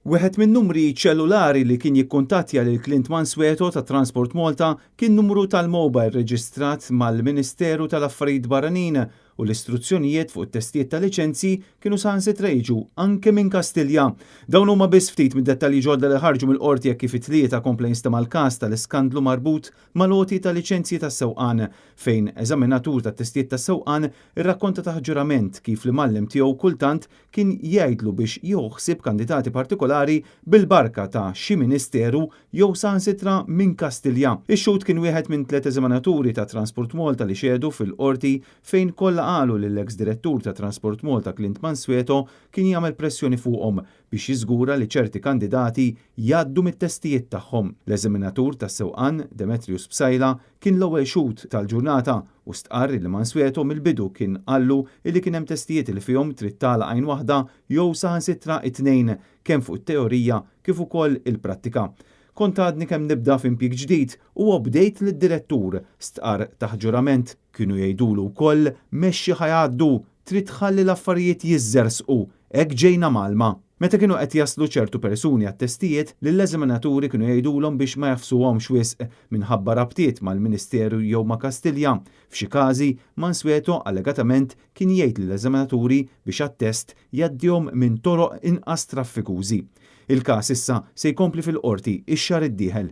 Wieħed min-numri ċellulari li kien jikkuntattja lil Clint Mansueto ta' Transport Malta kien numru tal-mobile reġistrat mal-Ministeru tal-Affarijiet Barranin u l-istruzzjonijiet fuq it-testijiet ta' liċenzji kienu saħansitra jiġu anke minn Kastilja. Dawn huma biss ftit mid-dettalji ġodda li ħarġu mill-qorti jekk kif it-Tlieta kompla jinstema' l-każ tal-iskandlu marbut mal-għoti ta' liċenzji tas-sewqan fejn eżaminatur tat-testijiet tas-sewqan irrakkonta taħt ġurament kif l-imgħallem tiegħu kultant kien jgħidlu biex jieħu ħsieb kandidati partikolari bil-barka ta' xi ministeru jew saħansitra minn Kastilja. Ix-xhud kien wieħed minn tliet eżaminaturi ta' Transport Malta li xehdu fil-Qorti fejn kollha qalu li l-eks direttur ta' Transport Malta Clint Mansueto kien jagħmel pressjoni fuqhom biex jiżgura li ċerti kandidati jgħaddu mit-testijiet tagħhom. L-eżaminatur tas-sewqan, Demetrius Psaila, kien l-ewwel xhud tal-ġurnata u stqarr li Mansueto mill-bidu kien qallu illi kien hemm testijiet li fihom trid tagħlaq għajn waħda jew saħansitra it-tnejn, kemm fuq it-teorija kif ukoll il-prattika. Kont għadni kemm nibda f'impjieg ġdid u obdejt lid-direttur, stqarr taħt ġurament. Kienu jgħidulu wkoll mexxi ħa jgħaddu, trid tħalli l-affarijiet jiżżersqu, hekk ġejna mgħallma. Meta kienu qed jaslu ċertu persuni għat-testijiet, lill-eżaminaturi kienu jgħidulhom biex ma jagħfsuhomx wisq minħabba rabtiet mal-Ministeru jew ma' Kastilja. F'xi każi, Mansueto allegatament kien jgħid lill-eżaminaturi biex għat-test jgħaddihom minn toroq inqas traffikużi. Il-każ issa se jkompli fil-Qorti x-xahar id-dieħel.